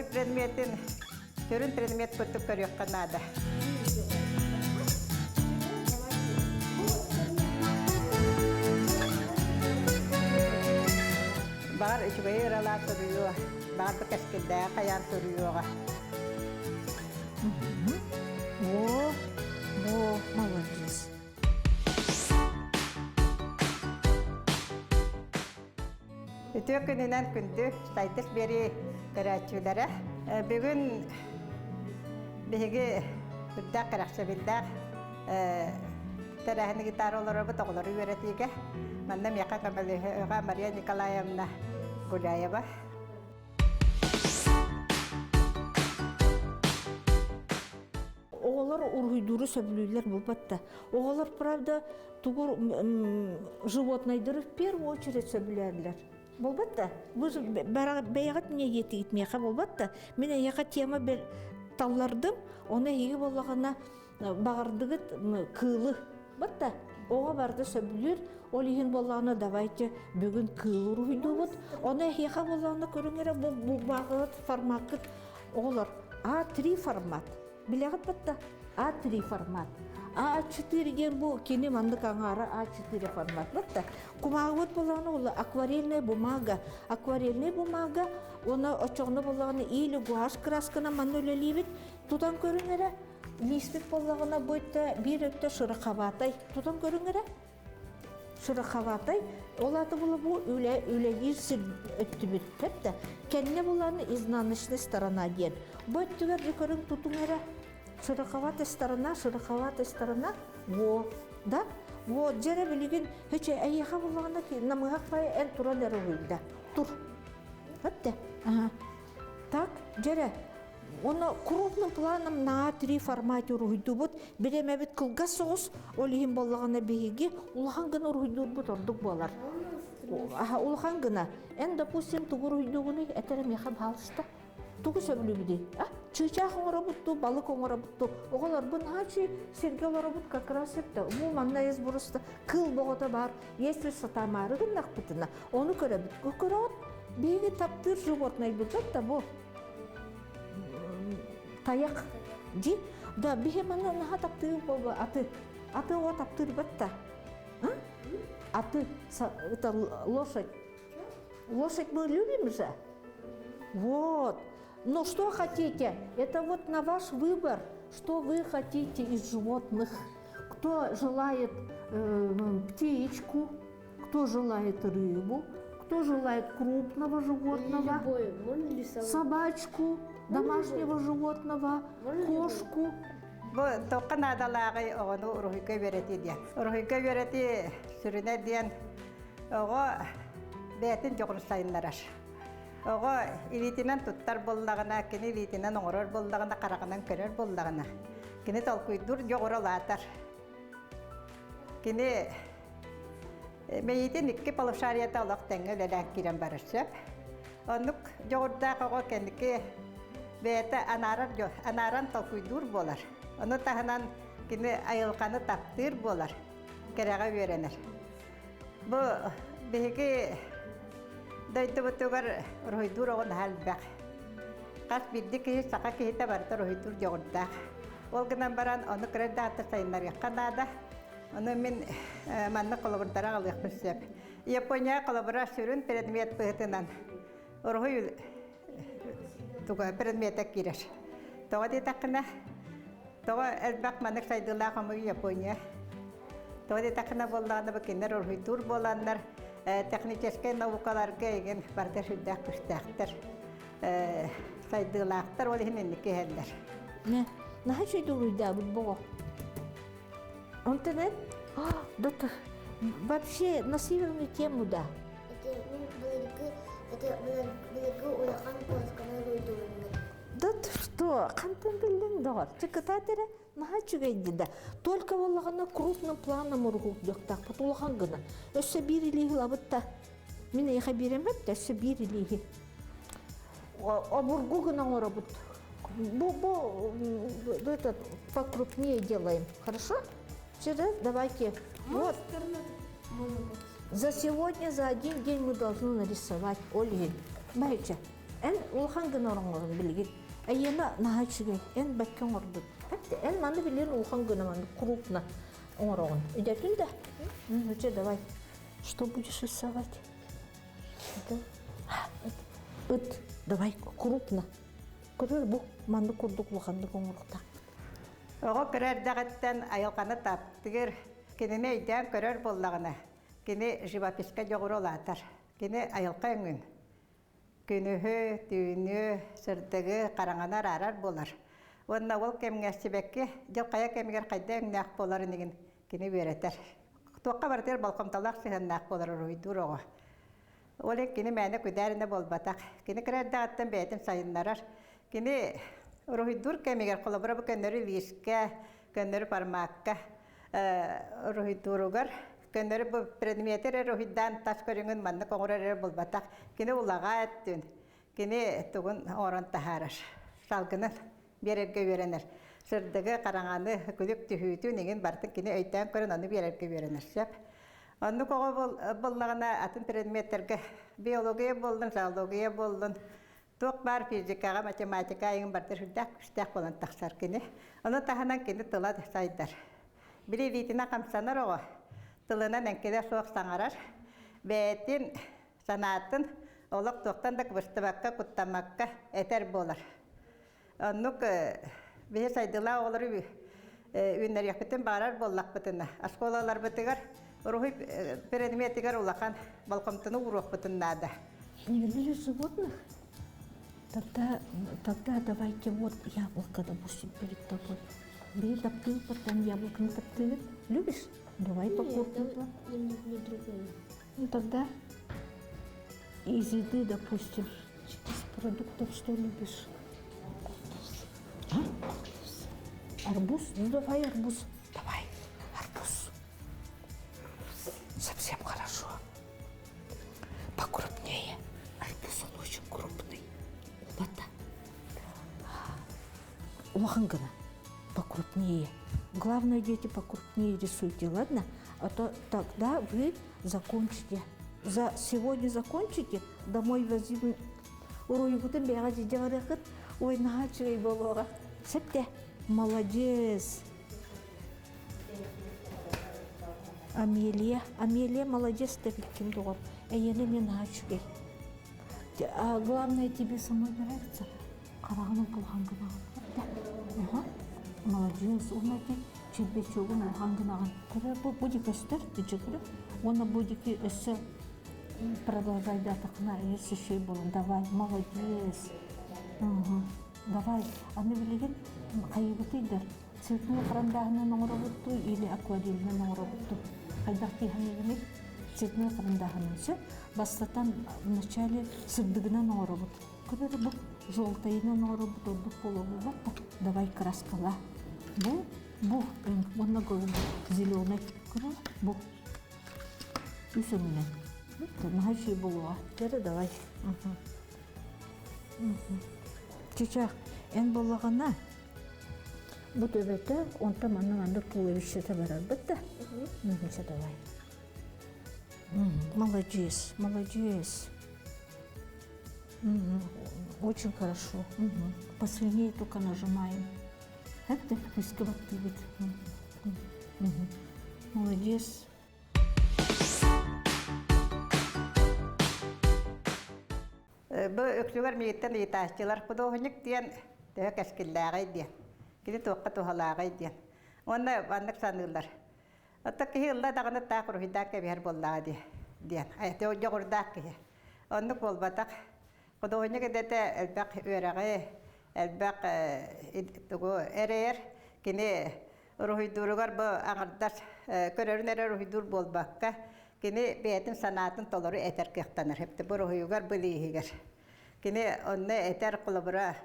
Уруһуй предметин сүрүн предмет курдук көрүөххэ наада. Баҕар үчүгэйи ыралаан суруйуо, баҕар да кэскилдээҕи хайаан суруйуоҕа. О, о, молодец. Үтүө күнүнэн күндү Сайдыс биэрии көрөөччүлэрэ. Бүгүн биһиги үрдээх кэрэхсэбиллээх тэрээһини гитара олоробут оҕолору үөрэтиигэ. Манна миэхэ көмөлөһөҕө Мария Николаевна Гуляева. Оҕолор уруһуйдууру сөбүлүүллэр буолбатта. Оҕолор, правда, тугу животнайдары в первую очередь сөбүлүүллэр. Буолбатта. Вы бэйэҕит мне диэтигит миэхэ буолбатта. Мин эйиэхэ тема таллардым, оны эһиги буоллаҕына баҕардыгыт кыылы. Батта оҕо барыта сөбүлүүр, ол иһин буоллаҕына давайте бүгүн кыыл уруһуйдуубут. Оны эһиэхэ буоллаҕына көрүҥ эрэ бу бааҕыт формаккыт Оҕолор А3 формат. Билэҕит батта А3 формат. А4 диэн бу кини маннык аҥаара А4 формат батта. Кумааҕыбыт буоллаҕына ол акварельная бумага. Акварельная бумага уонна оччоҕуна буоллаҕына или гуашь краскана манна үлэлиибит. Тутан көрүҥ эрэ. Лиспит буоллаҕына бу өттө биир өттө шероховатай. Тутан көрүҥ эрэ. Шероховатай, ол аата була бу үлэ үлэлиир сир өттүбүт да кэннэ булан изнаночная сторона диэн. Бу өттүгэр да көрүҥ тутуҥ эрэ шероховатая сторона, шероховатая сторона, во, да? Вот, дьэрэ билигин хөчө эйиэхэ буллаҕына намыһах бай эн туран эрэ уйда. Тур. Өттэ. Ага. Так, дьэрэ Уонна крупным планом на А3 формате уруһуйдуубут. Бириэмэбит кылгас соҕус, ол иһин буоллаҕына биһиги улахан гына уруһуйдуурбут ордук буолар. Аха, улахан гына. Эн, допустим, тугу уруһуйдуугунуй? Этэрэ миэхэ баалыста. Тугу сөбүлүүбүтүй? А? Чыычаах оҥоробут дуу, балык оҥоробут дуу? Оҕолорбун аачы сиргэ олоробут как раз это. Бу манна есть просто кыл боҕото баар. Если сатаамаары гыннахпытына, ону көрөбүт. Көрөҕүт, биһиги таптыыр животнойбут да бу. Тайах ди да биһи манна наһаа таптыыр буолбу аты аты оҕо таптыырбат да аты это лошадь лошадь мы любим же вот но что хотите это вот на ваш выбор что вы хотите из животных кто желает э, птичку кто желает рыбу кто желает крупного животного, Любой, собачку, домашнего животного, кошку. Бу тоққа наадалааҕый оҕону уруһуйга үөрэтии диэн. Уруһуйга үөрэтии сүрүнэ диэн оҕо бэйэтин дьоҕурун сайыннарар. Оҕо илиитинэн туттар буоллаҕына, кини илиитинэн оҥорор буоллаҕына, хараҕынан көрөр буоллаҕына, кини толкуйдуур дьоҕура улаатар. Кини Мэйиитин икки полушарията олох тэҥҥэ үлэлээн киирэн барар сөп. Оннук дьоҕурдаах оҕо кэнники бэйэтэ анаарар анааран толкуйдуур буолар. Ону таһынан кини айылҕаны таптыыр буолар, кэрэҕэ үөрэнэр. Бу биһиги дойдубутугар уруһуйдуур оҕо наһаа элбэх. Хас биирдии киһи саха киһитэ барыта уруһуйдуур дьоҕурдаах. Ол гынан баран ону кыра эрдэҕиттэн сайыннарыахха наада. Ону мин маннык холобурдары аҕалыахпын сөп. Япония холобура сүрүн предмет быһыытынан уруһуй туга предмета киирэр. Тоҕо диэтэххинэ, тоҕо элбэх маннык сайдыылаах омук Япония. Тоҕо диэтэххинэ буоллаҕына бу кинилэр уруһуйдуур буоланнар техническэй наукаларга игин барыта сүрдээх күүстээхтэр, сайдыылаахтар, ол иһин инники иһэллэр. Наһаа үчүгэй уруйдаабыт боҕо. Онтон эн, да вообще на северную тему да. Это былыргы, это былыргы улахан куосканы уруйдуурбут. Да что, хантан биллиҥ доҕор? Чыкытаат эрэ, наһаа үчүгэйди да. Только буоллаҕына крупным планом уруһуйдуохтаахпыт улахан гына. Өссө биир илииһи ылабыт да. Мин эйиэхэ биэрэмэт да, өссө биир илииһи. Обургу гына оҥоробут. Бу, бу, этот, покрупнее делаем. Хорошо? Сюда давайте. Вот. За сегодня, за один день мы должны нарисовать Ольги. Маюча. Эн улахан гына оҥорон билигин. Эйиэнэ наһаа үчүгэй. Эн бэккэ оҥордун. Эн маны билигин улахан гына маннык крупно оҥороҕун. Өйдөөтүн да? Ну, че, давай. Что будешь рисовать? Это ыт. Давай крупно. Көрөр бу маннык курдук улаханнык оҥоруохтаах. Оҕо кыра эрдэҕиттэн айылҕаны таптыыр, кинини өйдөөн көрөр буоллаҕына, кини живописка дьоҕура улаатар. Кини айылҕа өҥүн, күнүһү, түүнү, сырдыгы, хараҥаны араарар буолар. Уонна ол кэмҥэ сибэкки дьыл хайа кэмигэр хайда өҥнөөх буоларын игин кини үөрэтэр. Туохха барытыгар болҕомтолоох сыһыаннаах буолар уруһуйдуур оҕо. Ол иһин кини мээнэ күдээринэ буолбатах. Кини кыра эрдэҕиттэн бэйэтин сайыннарар. Кини уруһуйдуур кэмигэр, холобура бу көннөрү лиискэ, көннөрү формакка уруһуйдууругар, көннөрү бу предмети эрэ уруһуйдаан тас көрүҥүн маннык оҥорор эрэ буолбатах. Кини улаҕаа өттүн, кини тугун оҥорон таһаарар. Салгынын биэрэргэ үөрэнэр. Сырдыгы, хараҥаны, күлүк түһүүтүн иҥин барытын кини өйдөөн көрөн ону биэрэргэ үөрэнэр сөп. Оннук оҕо буоллаҕына атын предметтэргэ биология буоллун, зоология буоллун, туох баар физикаҕа, математика иҥин барыта сүрдээх күүстээх буолан тахсар кини. Ону таһынан кини тыла сайдар. Били илиитинэн хамсанар оҕо тылынан эҥкилэ суох саҥарар, бэйэтин санаатын олох туохтан да кыбыстыбакка, куттаммакка этэр буолар. Оннук биһи сайдыылаах оҕолору үүннэриэхпитин баҕарар буоллахпытына, оскуолаларбытыгар уруһуй предметигэр улахан болҕомтону ууруохпутун наада. Не любили животных? Тогда, тогда давайте вот яблоко, допустим, перед тобой. Бери таптыы, потом яблоконы таптыы. Любишь? Давай покупим. Я люблю другое. Ну тогда из еды, допустим, из продуктов что любишь? А? Арбуз? Ну давай арбуз. Давай, арбуз. Совсем хорошо. Покрупнее. Арбуз он очень крупный. Вот так. Улахан гына. Покрупнее. Главное, дети, покрупнее рисуйте, ладно? А то тогда вы закончите. За сегодня закончите, домой возьму. Уруйгутун бэйэҕэ дьиэ барыаххыт. Ой, наһаа үчүгэй буолуоҕа. Сөптө. Молодец. Амелия. Амелия молодец ким доҕор. Эйиэнэ эмиэ наһаа үчүгэй. А главное, тебе самой нравится. Хараҕын улахан гынаҕын. Ага. Молодец. Уонна ити чирбэчогун улахан гынаҕын. Көрө бу бу көстөр, дьүкүрү. Уонна бу дики өссө продолжайдаатахына өссө үчүгэй буолан. Давай, молодец. Угу. Давай, аны билигин хайыбытыйдар цветной харандааһынан оҥоробуттуу или акварельнан оҥоробуттуу? Хайдах тииһэниигиний? Цветной харандааһынан сөп. Бастатан вначале сырдыгынан оҥоробут. Көрөр бу желтайынан оҥоробут ордук буолуо Давай краскала. Бу, бу, уонна зеленый. Көрөр бу. Үс өҥүнэн. Наһаа үчүгэй буолуоҕа. Дьэ давай. Чычах, эн буоллаҕына бу төбөтө онтон манна маннык туловищета барарбыт да. Чэ давай. Молодец, молодец. Очень хорошо. Посильнее только нажимаем. Это күүскэ баттыыбыт. Молодец. Бу үксүгэр миигиттэн ыйытааччылар худуоһунньук диэн төһө кэскиллээҕий диэн, кини туохха туһалааҕый диэн. Уонна маннык саныыллар. Оттон киһи ылла даҕаны таах уруһуйдаан кэбиһэр буоллаҕа дии диэн. Дьоҕурдаах киһи. Оннук буолбатах. Худуоһунньук идэтэ элбэх үөрэҕи, элбэх тугу эрэйэр. Кини уруһуйдууругар бу аҥардас көрөрүн эрэ уруһуйдуур буолбакка, кини бэйэтин санаатын толору этэр кыахтанар. Бу уруһуйугар, бу илииһигэр. Кини онно этэр холобура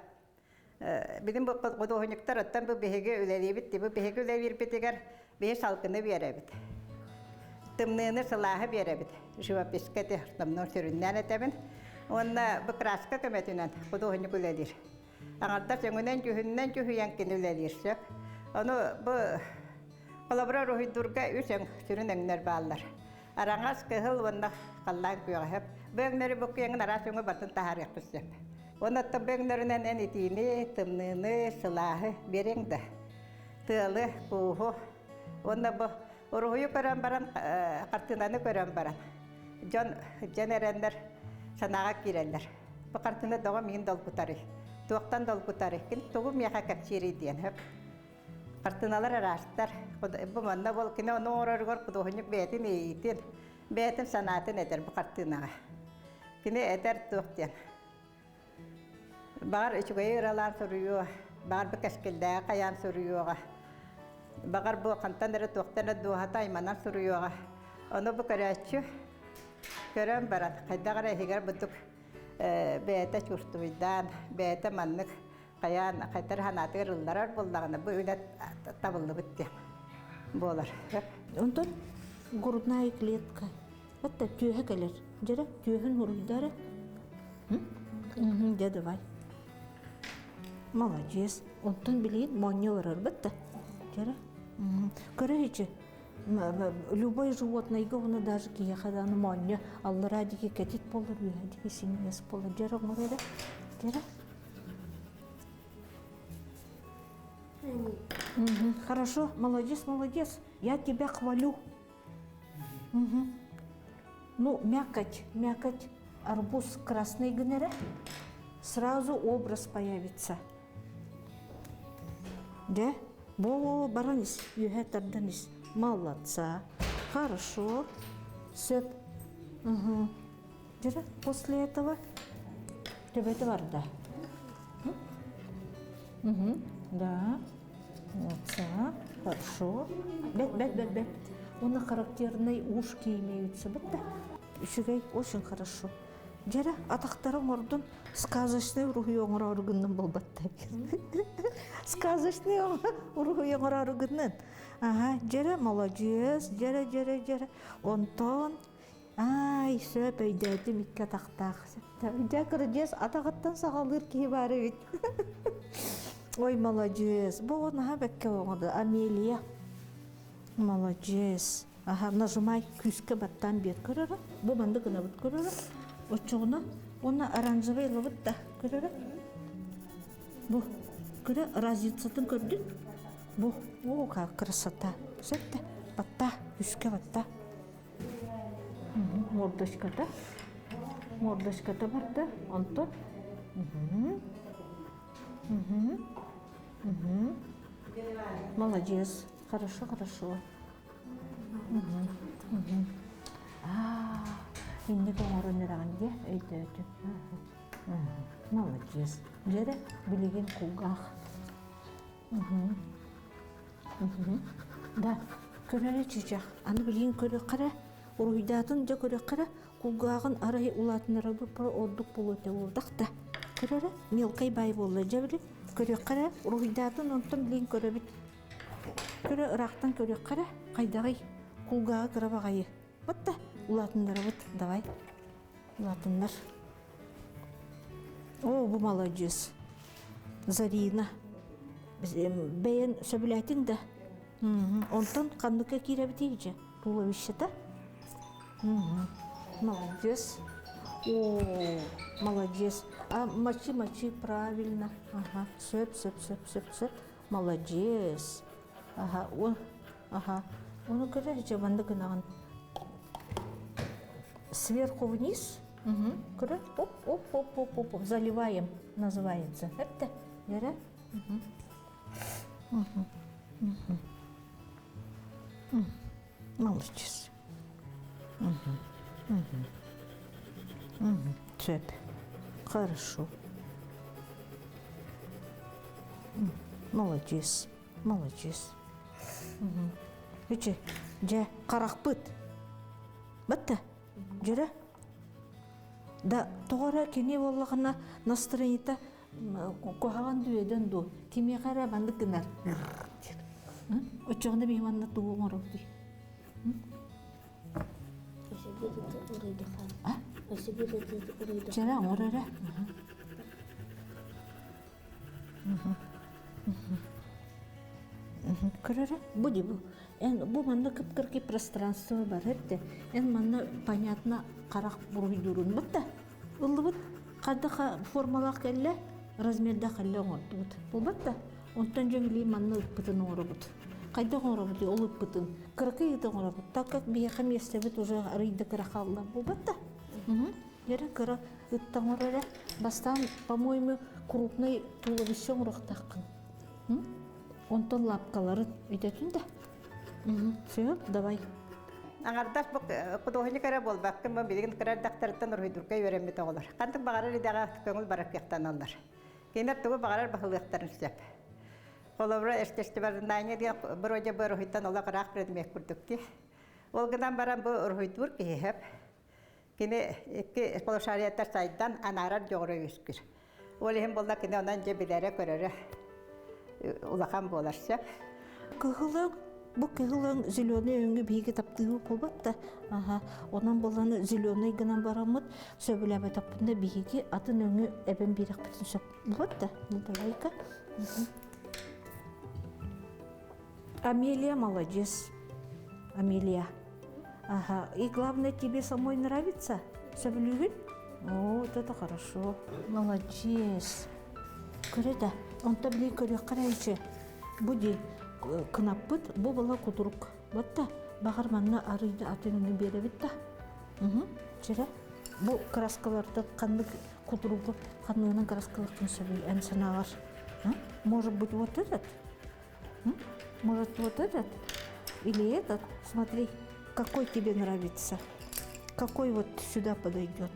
билим бу худуоһунньуктар оттон бу биһиги үлэлиибит, бу биһиги үлэлиирбитигэр биһи салгыны биэрэбит. Тымныыны сылааһы биэрэбит. Живописка ити основной сүрүннээн этэбин. Уонна бу краска көмөтүнэн худуоһунньук үлэлиир. Аҥардас өҥүнэн дьүһүнүнэн дьүһүйэн кини үлэлиир сөп. Ону бу холобура уруһуйдуурга үс өҥ сүрүн өҥнөр бааллар. Араҥас, кыһыл уонна халлаан күөҕэ сөп. Бу өҥнөрү бу киэҥин араас өҥү барытын таһаарыахпыт сөп. Онон бөҥнөрүнэн эн итиини, тымныыны, сылааһы биэриэҥ да. Тыалы, кууһу. Уонна бу уруһуйу көрөн баран, хартыынаны көрөн баран, дьон дьэн эрэннэр санааҕа киирэллэр. Бу хартыына доҕо миин долгутарый? Туохтан долгутарый? Кин тугу миэхэ кэпсиирий диэн хөп. Хартыыналар араастар. Бу манна бол кини ону оҥороругар худуоһунньук бэйэтин иэйиитин, бэйэтин санаатын этэр бу хартыынаҕа. Кини этэр туох диэн. Баҕар үчүгэйи ыралаан суруйуо, баҕар бу кэскиллээҕи хайаан суруйуоҕа, баҕар бу хантан эрэ туохтан эрэ дууһата айманан суруйуоҕа. Ону бу көрөөччү көрөн баран хайдах эрэ иһигэр бурдук бэйэтэ чувствуйдаан, бэйэтэ маннык хайаан хайдар санаатыгар ылларар буоллаҕына бу үлэ табыллыбыт диэн буолар. Онтон грудная клетка. Hatta түөһэ кэлэр. Дьэрэ, түөһүн уруйдара. Дьэ, давай. Молодец. Онтон билигин моонньу олорорбут да. Дьэрэ. Көрөһүчү. Любой животнойга уну даже киһиэхэ даҕаны моонньу аллараа диэки кэтит буолар, үөһэ диэки синньигэс буолар. Дьэрэ оҥор эрэ. Дьэрэ. Хорошо, молодец, молодец. Я тебя хвалю. Угу. Ну, мякоть, мякоть, арбуз красный гынера, сразу образ появится. Да? Бо баран ис, үөһэ тардан ис. Молодца. Хорошо. Сөп. Угу. Дьэ, после этого төбөтө барда. Угу. Да. Молодца. Хорошо. Бэт, бэт, бэт, бэт. Уонна характерные ушки имеются. Бэтте. Үчүгэй, очень хорошо. Дьэрэ, атахтара оҥордун, сказочный уруһуй оҥороору гынным буолбатта. Сказочный уруһуй оҥороору гыннын. Ага, дьэрэ, молодец, дьэрэ, дьэрэ, дьэрэ. Онтон Ай, сөп өйдөөтүм икки атахтаах. Дьэ, кырдьыас атаҕыттан саҕалыыр киһи баар эбит. Ой, молодец. Бу оҕо наһаа бэккэ оҥордо. Амелия. Молодец. Аха, нажимай күүскэ баттаан биэр көрөрө. Бу маннык гынабыт көрөрө. Оччоҕуна уонна оранжевый ылабыт да көрөрө. Бу көрө разницатын көрдүн. Бу, о, как красота. Сөп да, батта, күүскэ батта. Мордочката. Мордочката барда. Онтон. Молодец. Хорошо, хорошо. Аа, инник оҥорон эрэҕин дии, өйдөөтүм. Молодец. Дьэрэ, билигин кулгаах. Да, көрөрө чычах. Аны билигин көрүөххэ эрэ, уруһуйдаатын дьэ көрүөххэ эрэ, кулгааҕын арай улаатыннарарбыт ордук буолуо этэ уолдах да. Көрөрө, мелкай баай буолла дьэ били көрүөххэ эрэ, уруһуйдаатын онтон билигин көрөбүт. Көрө ыраахтан көрүөххэ эрэ, хайдаҕый? Кулгааҕа кыра баҕайы. Вот да, улаатыннарабыт, давай. Улаатыннар. Оо, бу маладьыас. Зарина. Бэйэн сөбүлээтиҥ да? Онтон ханныка киирэбитий дьэ? Туловищета? Молодец. О, молодец. А мочи, мочи, правильно. Ага, сөп, сөп, сөп, сөп, сөп. Молодец. Ага, о, ага. Ону көрөр дьэ маннык гынаҕын. Сверху вниз. Угу. Көрөр. Оп, оп, оп, оп, оп, оп. Заливаем называется. Это, Вера? Угу. Угу. Угу. Молодец. Угу. Угу. Угу. Цепь. Хорошо. Молодец. Молодец. Үчү, дьэ, харахпыт. Батта, дьөрө. Да, тоҕо эрэ кини буоллаҕына настроениета куһаҕан дүөдэн дуу, кимиэхэ эрэ маннык гынар. Оччоҕуна биһи манна тугу оҥоробутуй? Чэрэ оҥор эрэ. Көрөрө бу ди бу эн бу манна кып-кыркый пространство бар этте эн манна понятно харах буруйдуурун бутта ыллыбыт. Хайдах формалаах кэллэ, размердаах кэллэ оҥордубут. Буолбат да? Онтон дьэ билии манна ыппытын оҥоробут. Хайдах оҥоробут ол ыппытын? Кыракый ыты оҥоробут. Так как биһиэхэ миэстэбит уже арыйда кыра хаалла. Буолбат да? Эрэ кыра ытта оҥор эрэ. Бастаан, по-моему, крупный туловище оҥоруохтааххын. Онтон лапкаларын өйдөтүн да. Все, давай. Аҥардас бу художник эрэ буолбаккын, бу билигин кыра эрдэхтэриттэн уруһуйдуурга үөрэммит оҕолор. Хантык баҕарар идэҕэ көҥүл барар кыахтаналлар. Кинилэр тугу баҕарар баһылыахтарын сөп. Холобура, естественное диэн вроде бы уруһуйтан олох ыраах предмет курдук дии. Ол гынан баран бу уруһуйдуур киһи сөп. Кини икки полушариеттар сайдан анаарар дьоҕура үөскүүр. Ол иһин буолла кини онон дьэ билэрэ-көрөрө улахан буолар сөп. Кыһыл бу кыһыл өҥ зеленый өҥү биһиги таптыыбыт буолбат да аха онон буолланы зеленый гынан бараммыт сөбүлээбэтэхпитинэ биһиги атын өҥү эбэн биэрэхпитин сөп буолбат да ну давай-ка Амелия молодец Амелия ага и главное тебе самой нравится сөбүлүүгүн о вот это хорошо молодец көрө да онто билин көрүөххэ эрэ бу дии кынаппыт бу была кутурук вот да баҕар манна арыйда атын өҥү биэрэбит да чэрэ бу краскаларда ханнык кутуругу ханныгынан краскалыаххын сөбүй эн санааҕар может быть вот этот Может, вот этот или этот? Смотри, какой тебе нравится. Какой вот сюда подойдет.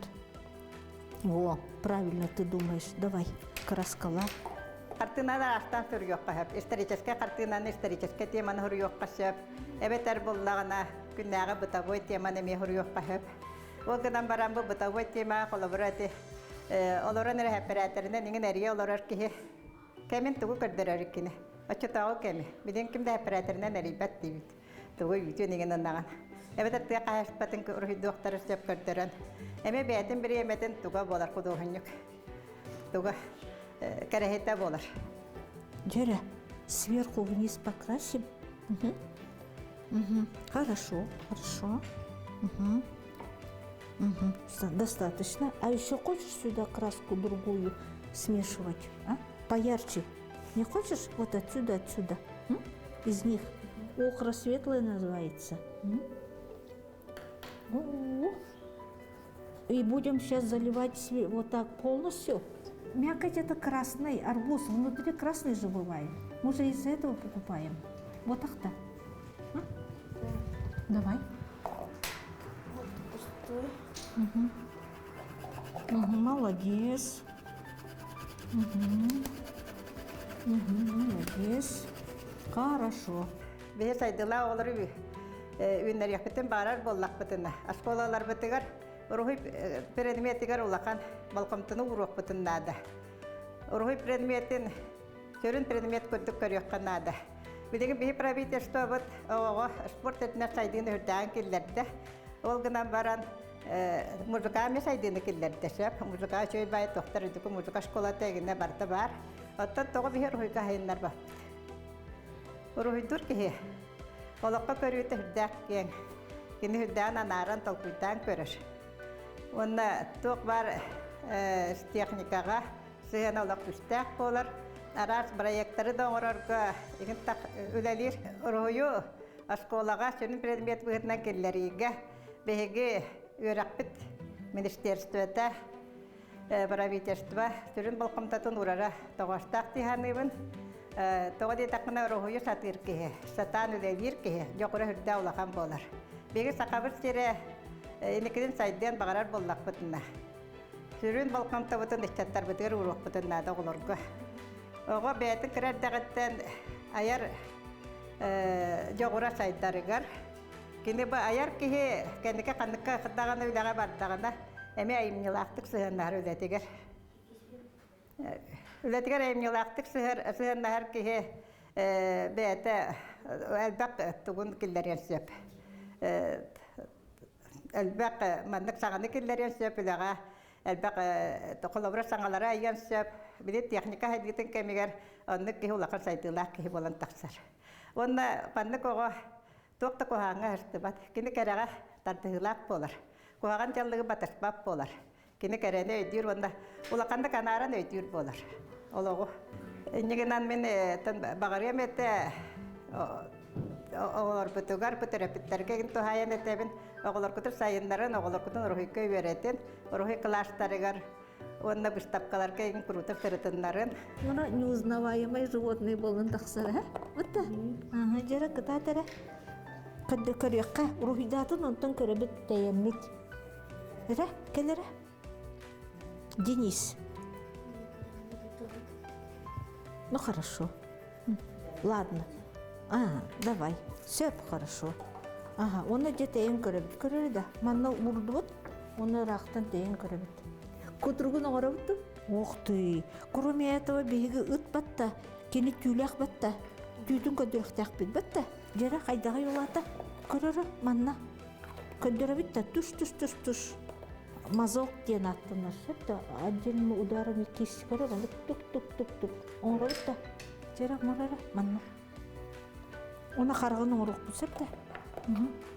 Во, правильно ты думаешь. Давай, краскала. Хартыыналар астан суруйуохха сөп. Историческай хартыынаны историческай теманы суруйуохха сөп. Эбэтэр буллаҕына күннээҕи бытовой теманы эмиэ суруйуохха сөп. Ол гынан баран бу бытовой тема холобура ити олорон эрэ эпэрээтеринэн иҥин эрийэ олорор киһи Кэмин тугу көрдөрөр кини? Оччотооҕу кэми. Билигин ким да эпэрээтеринэн эрийбэт диибит. Тугу үүтүн иҥин ынаҕын. Эбэтэр тыа хаһаайыстыбатын уруһуйдуохтары сөп көрдөрөн. Эмиэ бэйэтин бириэмэтин туга буолар худуоһунньук. Туга кэрэһитэ буолар. Дьэрэ, сверху вниз покрасим. Угу. Угу. Хорошо, хорошо. Угу. Угу. Достаточно. А еще хочешь сюда краску другую смешивать? А? Поярче. Не хочешь? Вот отсюда, отсюда. М? Из них. Охра светлая называется. М? И будем сейчас заливать вот так полностью. Мякоть это красный арбуз, внутри красный же бывает. Мы же из-за этого покупаем. Вот так-то. А? Давай. Вот пустой. Угу. Угу, молодец. Угу. Угу, молодец. Хорошо. Биһи сайдыылаах оҕолору үүннэриэхпитин баарар буоллахпытына, оскуолаларбытыгар уруһуй предметигэр улахан болҕомтону ууруохпутун наада. Уруһуй предметин сүрүн предмет курдук көрүөххэ наада. Билигин биһи правительствобыт оҕоҕо спорт өттүнэн сайдыыны үрдээн киллэрдэ. Ол гынан баран музыка эмиэ сайдыыны киллэрдэ сөп. Музыка үчүгэй баай тохтор үрдүкү музыка школата эгинэ барыта баар. Оттон тоҕо биһи уруһуйга сайыннарбаппыт? Уруһуйдуур киһи олоххо көрүүтэ сүрдээх киэҥ. Кини сүрдээҕин анааран, толкуйдаан көрөр. Уонна туох баар техникаҕа сыһыана олох күүстээх буолар. Араас проекттары да оҥорорго игин так үлэлиир. Уруһуйу оскуолаҕа сүрүн предмет быһыытынан киллэриигэ биһиги үөрэхпит министерствота правительство сүрүн болҕомтотун уурара тоҕоостоох дии саныыбын. Тоҕо диэтэххинэ уруһуйу сатыыр киһи, сатаан үлэлиир киһи дьоҕура сүрдээх улахан буолар. Биһиги Сахабыт сирэ инникитин сайдыан баҕарар буоллахпытына, сүрүн болҕомтобутун ыччаттарбытыгар ууруохпутун наада оҕолорго. Оҕо бэйэтин кыра эрдэҕиттэн айар дьоҕура сайдарыгар Кини бу айар киһи кэнники ханныкка даҕаны үлэҕэ бардаҕына, эмиэ айымньылаахтык сыһыаннаһар үлэтигэр. Үлэтигэр айымньылаахтык сыһыаннаһар киһи бэйэтэ элбэх тугун киллэриэн сөп. Элбэх маннык саҥаны киллэриэн сөп үлэҕэ элбэх холобура саҥалары айыан сөп. Били техника сайдыытын кэмигэр оннук киһи улахан сайдыылаах киһи буолан тахсар. Уонна маннык оҕо туох да куһаҕаҥҥа сыстыбат. Кини кэрэҕэ тардыһыылаах буолар. Куһаҕан дьаллыгы батыспат буолар. Кини кэрэни өйдүүр уонна улаханнык анааран өйдүүр буолар олоҕу. Иннигинэн мин баҕарыам этэ оҕолорбутугар, бу төрөппүттэргэ туһаайан этэбин, оҕолоргутун сайыннарын, оҕолоргутун уруһуйга үөрэтин, уруһуй кылаастарыгар уонна быыстапкаларга иҥ куруутук сырытыннарын. Муна неузнаваемый животный буолан тахсар, э? Вот Ага, дьара кытаат эрэ. Көрүөххэ, уруһуйдаатын онтон көрөбүт тэйэммит. Эрэ, кэл эрэ. Денис. Ну хорошо. Ладно. А, давай. Сөп хорошо. Ага, оны дьэ тэйэн көрөбүт. Көрөр да. Манна уурдубут. Оны ыраахтан тэйэн көрөбүт. Кутуругун оҥоробут Ух ты! Кроме этого биһиги ыт батта, кини түүлээх батта. Түүтүн көрдөрүөхтээхпит батта. Дьэрэ хайдаҕый улаата? Көрөрө манна. Көрдөрөбүт да туш туш туш туш. Мазок диэн ааттанар сөп да отдельными ударами кисть көрөр аны тук тук тук тук оҥоробут да дьэрэ оҥорор манна. Уна хараҕын оҥоруохпут сөп да.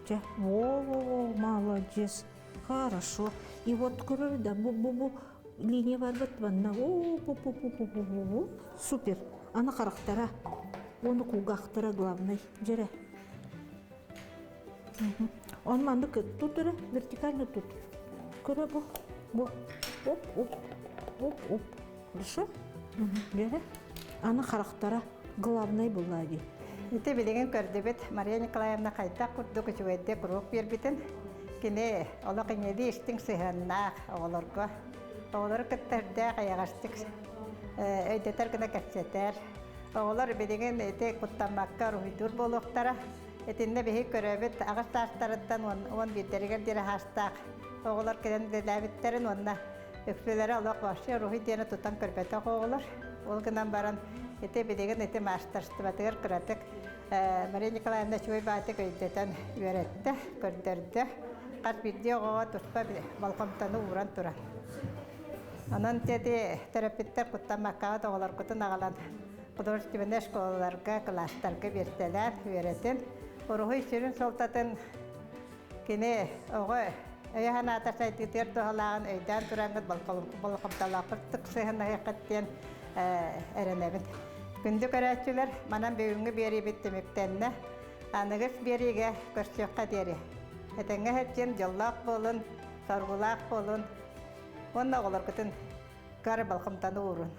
Дьэ, во-во-во, молодец. Хорошо. И вот көрөр да бу бу бу линия барбыт манна о пу пу пу пу пу пу супер. Аны харахтара, оны кулгаахтара главный. Дьэрэ. Он маннык тут эрэ вертикально тут. Көрө бу. Бу. Оп, оп, оп, оп. Хорошо? Дьэрэ. Аны харахтара главный буолла дии. Ити билигин көрдүбүт Мария Николаевна хайдах курдук үчүгэйдик уруок биэрбитин. Кини олох иҥэлии истиҥ сыһыаннаах оҕолорго. Оҕолору кытта үрдээх эйэҕэстик өйдөтөр гына кэпсэтэр. Оҕолор билигин ити куттаммакка уруһуйдуур буолуохтара. Итиннэ биһиги көрөбүт аҕыс саастарыттан 11-дэригэр диэри хаастаах оҕолор кэлэн үлэлээбиттэрин уонна үксүлэрэ олох вообще уруһуй диэни тутан көрбөтөх оҕолор. Ол гынан баран ити билигин ити маастарыстыбатыгар кыратык Мария Николаевна үчүгэй баатык өйдөтөн үөрэттэ, көрдөрдө. Хас биирдии оҕоҕо туспа болҕомтону ууран туран. Онон ити төрөппүттэр куттаммаккаҕыт оҕолоргутун аҕалан художественнай школаларга, кылаастарга биэртэлээн үөрэтин. Уруһуй сүрүн суолтатын кини оҕо өйө-санаата сайдыытыгар туһалааҕын өйдөөн тураҥҥыт болҕомтолоохтук сыһыаннаһыаххыт диэн эрэнэбин. Күндү көрөөччүлэр, манан бүгүҥҥү биэриибит түмүктэннэ. Аныгыс биэриигэ көрсүөххэ диэри. Этэҥҥэ сылдьын, дьоллоох буолун, соргулаах буолун уонна оҕолоргутун көр болҕомтону уурун.